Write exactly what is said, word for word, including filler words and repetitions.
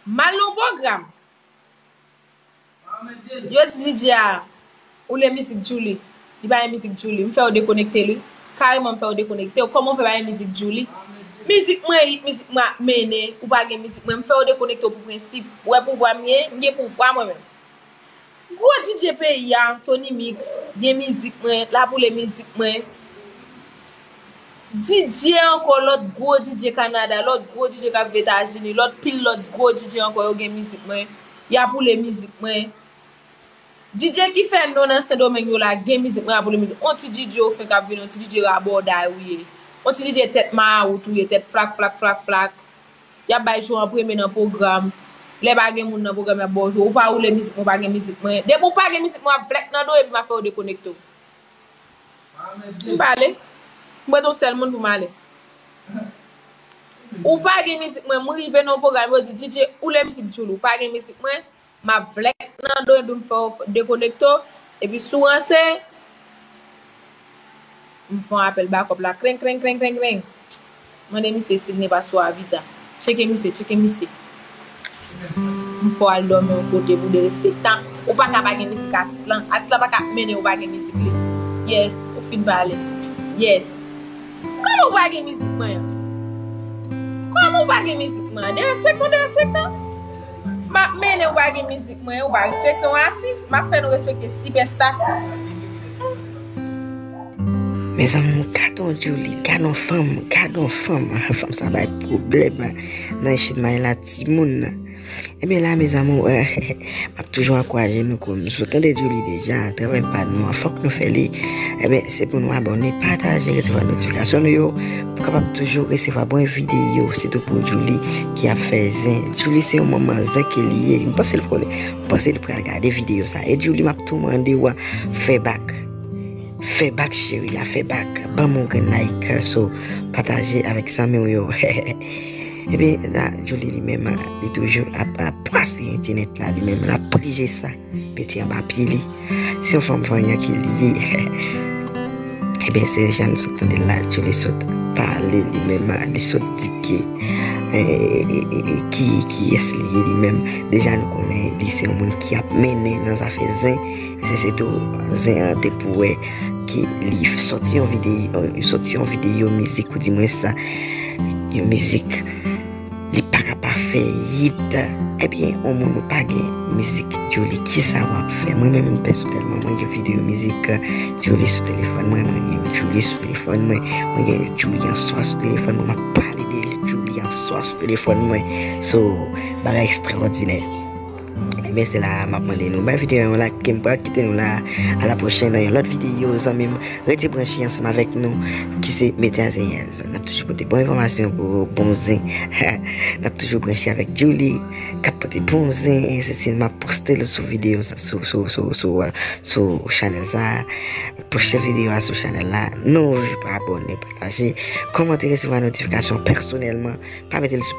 M al nan yon pwogram. Yo di D J a, ou le mizik Djouly. Li pa gen mizik Djouly. M fè yo dekonekte li. Kareman m fè yo dekonekte w. Kòman w fè pa gen mizik Djouly? Mizik mwen, rit mizik mwen ap mennen. Ou pa gen mizik mwen. M fè yo dekonekte w pou prensip. Ou wè pouvwa m gen? M gen pouvwa mwen menm. Gwo D J peyi a, Tony Mix, gen mizik mwen, Lapoule mizik mwen. D J ankò, lòt gwo D J Kanada, lòt gwo D J k ap viv Etazini, lòt pil lòt gwo D J ankò, yo gen mizik mwen. Y ap woule mizik mwen. D J ki fè non nan Sendomeng yo la, gen mizik mwen, y ap woule mizik. On ti D J ou fenk ap vini, on ti D J rabòday ou ye. On ti D J tèt mawout ou ye, tèt flak, flak, flak, flak. Y ap bay jou an premye nan pwogram. Lè pa gen moun nan pwogram, y ap ba w jou. Ou pa woule mizik mwen, ou pa gen mizik mwen. Depi w pa gen mizik mwen, w ap vlèk nan do epi m ap fè w dekonekte w. M pale. M prete yon sèl moun pou m ale. Ou pa gen mizik mwen, m rive nan yon pwogram, yo di D J, ou le mizik Djouly, ou pa gen mizik mwen, m ap vlèk nan do epi m fè w dekonekte w, epi si w ranse, m fè yon apèl bakòp la, krenk, krenk, krenk, krenk, krenk. Mande misye si l gen paspò a viza. Tcheke misye, tcheke misye. M fè w al dòmi yon kote pou derespektan. Ou pa ka pa gen mizik atis lan. Atis lan pa ka ap mennen ou pa gen mizik li. Yes, ou fin pale. Yes. Kòman ou pa gen mizik mwen an? Kòman ou pa gen mizik mwen an? Derespektan, derespektan. M ap mennen ou pa gen mizik mwen, ou pa respekte yon atis. M ap fè nou respekte sipèsta. Mezanmi, gad on Djouly, gad on fanm, gad on fanm. Fanm sa bay pwoblèm nan Echid May la, timoun. Ebyen la, mezanmi, m ap toujou ankouraje nou, kòm si w tande Djouly deja, travay pa nou an, fòk nou fè li. Ebyen, se pou nou abòne, pataje, resevwa notifikasyon nou yo, pou kapab toujou resevwa bon videyo, sitou pou Djouly ki ap fè zen. Djouly se yon manman zen ke li ye. M panse l konnen, m panse l pral gade videyo sa. E Djouly, m ap tou mande w fè bak. Fè bak, cheri, a fè bak. Ban m yon grenn like, so, pataje avèk zanmi w yo. Ebyen, la, Djouly li menm, li toujou ap, ap pwase entènèt la, li menm, l ap prije sa. Pete anba pye li. Se yon fanm vanyan ke li ye. Ebyen, se jan nou sot tande l la, Djouly sot pale li menm, li sot di ke, eh, eh, eh, eh, ki, kiyès li ye li menm. Deja nou konnen li se yon moun ki ap mennen nan zafè zen. Se, se tou zen an te pou wè ke li sòti yon videyo, sòti yon videyo mizik, ou di mwen sa, yon mizik, li pa ka pa fè hit. Ebyen, yon moun ou pa gen mizik Djouly, kisa w ap fè? Mwen menm, pèsonèlman, mwen gen videyo mizik Djouly sou telefòn mwen, mwen gen Djouly sou telefòn mwen, mwen gen Djouly an swa sou telefòn mwen, m ap pale de Djouly an swa sou telefòn mwen. So, bagay ekstraòdinè. Ebyen, se la a m ap mande nou bay videyo a yon like, ke m pral kite nou la. A la pwochèn nan yon lòt videyo, zanmi m. Rete branche ansanm avèk nou, ki se Mete a Zenyèz. N ap toujou pote bon enfòmasyon pou bon zen. N ap toujou branche avèk Djouly, k ap pote bon zen. Se, se, m ap poste l sou videyo sa, sou, sou, sou, sou, sou chanèl sa. Poste videyo a sou chanèl la. Nou, abòne, pataje, kòmante, resevwa notifikasyon pèsonèlman. Pa mete l sou